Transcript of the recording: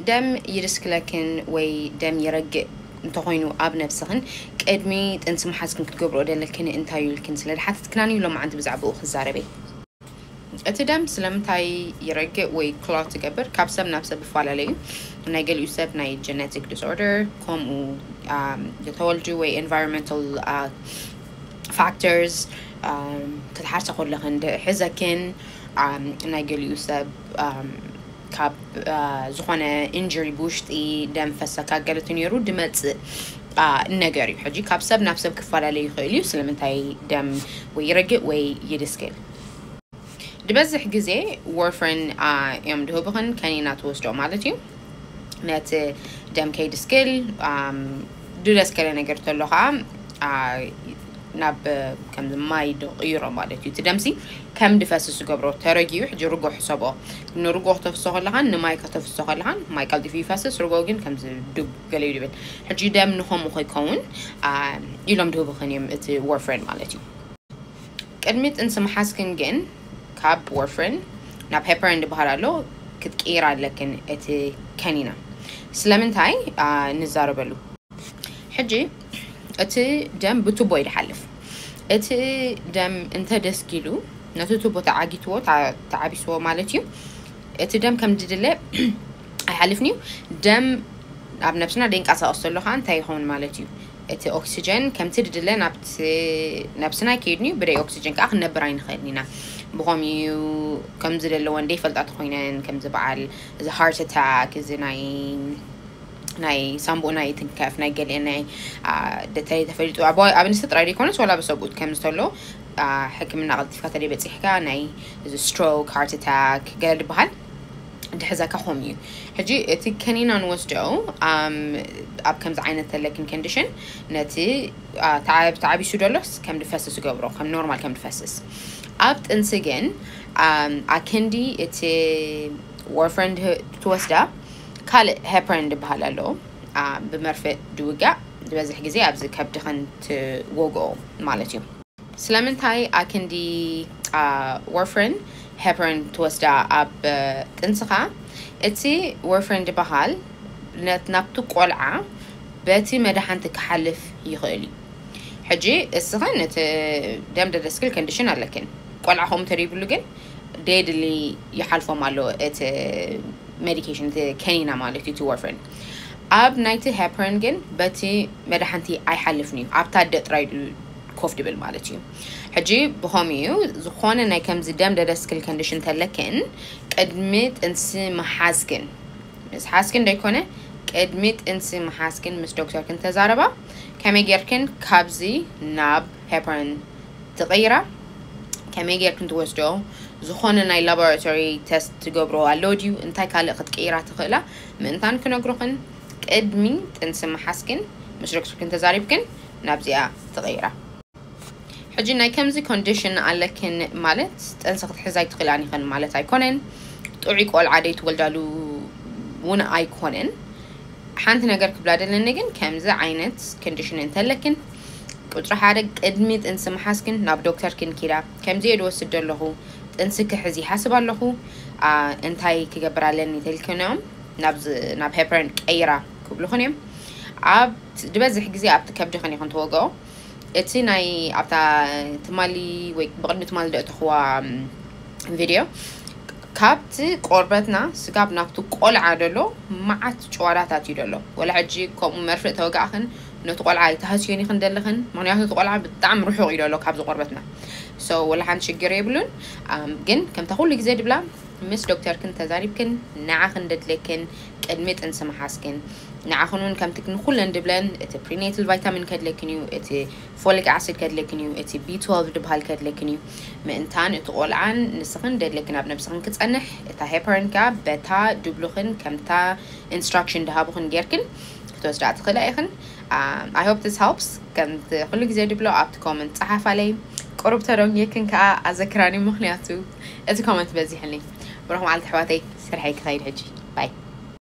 ደም ይድስክለክን ወይ ደም ይረግእ እንተኾይኑ ኣብ ነብስኽን ቅድሚ ጥንሲ ምሓዝክን ክትገብርኦ ደለክን እንታይ እዩ ኢልክን ስለ ዝሓተትክናኒ ሎማዓንቲ ብዛዕባኡ ክዛረበይ። እቲ ደም ስለምንታይ ይረግእ ወይ clot ትገብር ካብ ሰብ ናብ ሰብ ይፈላለዩ። ናይ ገሊኡ ሰብ ናይ genetic disorder፣ ከምኡ ዝተወልዱ ወይ environmental factors፣ ክትሓርሰ ከለኽን ድሕዘክን፣ ናይ ገሊኡ ሰብ ካብ ዝኾነ injury ብውሽጢ ደም ፈሰካ ገለ ተነይሩ ድመጽእ ነገር እዩ። ሕጂ ካብ ሰብ ናብ ሰብ ክፈላለ ይኽእል እዩ ስለምንታይ ደም ወይ ይረግእ ወይ ይድስክል። ዝበዝሕ ግዜ warfarin እዮም ድህቡኽን፣ ከኒና ትወስዶ ማለት እዩ። ነቲ ደም ከይድስክል ድደስከለ ነገር ተሎ ከዓ ናብ ከም ማይ ድቕይሮ ማለት እዩ። እቲ ደምሲ ከም ድፈስስ ዝገብሮ ተረጊኡ። ሕጂ ርጎ ሕሰቦ። ንርጎ ከተፍሶ ከለኻን ንማይ ከተፍሶ ከለኻን ማይ ቀልጢፉ ይፈስስ፣ ርጎ ግን ከምዚ ዱብ ገለ እዩ ድብል። ሕጂ ደም ንኸምኡ ከይከውን ኢሎም ድህቡኽን እዮም እቲ warfarin ማለት እዩ። ቅድሚ ጥንሲ ምሓዝክን ግን ካብ warfarin ናብ heparin ዝበሃል ኣሎ ክትቅይራ ኣለክን እቲ ከኒና። ስለምንታይ ንዛረበሉ። ሕጂ እቲ ደም ብቱቦ እዩ ዝሓልፍ። እቲ ደም እንተደስኪሉ ነቲ ቱቦ ተዓጊትዎ ተዓቢስዎ ማለት እዩ። እቲ ደም ከም ድድለ ኣይሓልፍን እዩ። ደም ኣብ ነብስና ደንቀሳቀስ ዘሎ ከዓ እንታይ ይኸውን ማለት እዩ? እቲ ኦክሲጀን ከምቲ ድድለ ናብቲ ነብስና ይከይድን እዩ። ብደይ ኦክሲጀን ከዓ ክንነብር ኣይንኽእልን ኢና። ብኸምኡ ከምዚ ዘለወን ደይፈልጣ ተኮይነን ከምዚ በዓል እዚ heart attack፣ እዚ ናይ ናይ ሳምቡእና ይትንከፍ፣ ናይ ገሊአን ናይ ደተይ ተፈሊጡ ኣብ ኣንስቲ ጥራይ ዘይኮነስ ዋላ ብሰብኡት ከም ዝተሎ ሕክምና ቀልጢፍካ ተደይ በፂሕካ ናይ እዚ stroke፣ heart attack ገለ ዝበሃል ድሕዘካ ኾም እዩ። ሕጂ እቲ ከኒና ንወስደው ኣብ ከምዚ ዓይነት ተለክን condition ነቲ ተዓቢሱ ደሎስ ከም ድፈስስ ይገብሮ፣ ከም ኖርማል ከም ድፈስስ። ኣብ ጥንሲ ግን ኣክንዲ እቲ warfarin ትወስዳ ካልእ heparin ዝበሃል ኣሎ። ብመርፍእ ድውጋእ ዝበዝሕ ግዜ ኣብዚ ከብድኽን ትወግኦ ማለት እዩ። ስለምንታይ ኣክንዲ warfarin heparin ትወስዳ ኣብ ጥንስኻ? እቲ warfarin ዝበሃል ናብቲ ቆልዓ በቲ መድሓንቲ ክሓልፍ ይኽእል እዩ። ሕጂ እስኽን እቲ ደም ደደስክል condition ኣለክን፣ ቆልዓ ከምኡ ተደይብሉ ግን deadly ይሓልፎም ኣሎ እቲ medication፣ እቲ ከኒና ማለት እዩ፣ እቲ warfarin። ኣብ ናይቲ heparin ግን በቲ መድሓንቲ ኣይሓልፍን እዩ፣ ኣብታ ኣደ ጥራይ ኮፍ ድብል ማለት እዩ። ሕጂ ብኸምኡ እዩ ዝኾነ ናይ ከምዚ ደም ደደስክል condition ተለክን ቅድሚ ጥንሲ ምሓዝክን ምስ ሓዝክን ደይኮነ ቅድሚ ጥንሲ ምሓዝክን ምስ ዶክተርክን ተዛረባ። ከመይ ጌርክን ካብዚ ናብ heparin ትቕይራ? ከመይ ጌርክን ትወስዶ? ዝኾነ ናይ laboratory test ትገብሮ ኣሎ ድዩ? እንታይ ካልእ ክትቅይራ ትኽእላ ምእንታን ክነግሩኽን ቅድሚ ጥንሲ ምሓዝክን ምስ ዶክተርክን ተዛሪብክን ናብዚኣ ትቕይራ። ሕጂ ናይ ከምዚ condition ኣለክን ማለት ጥንሲ ክትሕዛ ኣይትኽእላን ኢኽን ማለት ኣይኮነን። ጥዑይ ቆልዓ ደይትወልዳሉ እውን ኣይኮነን። ሓንቲ ነገር ክብላ ደለኒ ግን ከምዚ ዓይነት condition እንተለክን ቁፅሪ ሓደ ቅድሚ ጥንሲ ምሓዝክን ናብ ዶክተርክን ኪዳ ከምዚ እየ ድወስድ ደለኹ፣ ጥንሲ ክሕዝ ይሓስብ ኣለኹ፣ እንታይ ክገብር ኣለኒ ተልክንኦም ናብ heparin ቀይራ ክብሉኽን እዮም። ኣብ ዝበዝሕ ግዜ ኣብቲ ከብድኽን ኢኽን ትወግኦ። እቲ ናይ ኣብታ ትማሊ ወይ ብቕድሚ ትማሊ ደእተኽዋ video ካብቲ ቆርበትና ስጋብ ናብቲ ቆልዓ ደሎ መዓት ጨዋዳታት እዩ ደሎ። ወላ ሕጂ ከምኡ መርፍእ ተወጋእኽን ነቲ ቆልዓ ኣይትሃስዮን ኢኽን ደለኽን፣ ምኽንያቱ እቲ ቆልዓ ብጣዕሚ ርሑቕ እዩ ደሎ ካብዚ ቆርበትና። So ወላ ሓንቲ ሽግር የብሉን። ግን ከምታ ኩሉ ግዜ ድብላ ምስ ዶክተርክን ተዛሪብክን ንዓኽን ደድለክን ቅድሚ ጥንሲ ምሓዝክን ንዓኽን እውን ከምቲ ንኩለን ድብለን እቲ prenatal vitamin ከድለክን እዩ፣ እቲ folic acid ከድለክን እዩ፣ እቲ B twelve ድበሃል ከድለክን እዩ። ምእንታን እቲ ቆልዓን ንስኽን ደድለክን ኣብ ነብስኽን ክጸንሕ እታ heparin ከኣ በታ ድብሉኽን ከምታ instruction ድሃቡኽን ጌርክን ክትወስዳ ትኽእላ ኢኽን። I hope this helps። ከምቲ ኩሉ ግዜ ድብሎ ኣብቲ comment ጸሓፋለይ። ቁሩብ ተደንጊክን ከኣ ኣዘክራኒ፣ ምኽንያቱ እቲ comment በዚሕኒ። ብሩኽ መዓልቲ ኣሕዋተይ፣ ስርሐይ ክኸይድ ሕጂ። ባይ።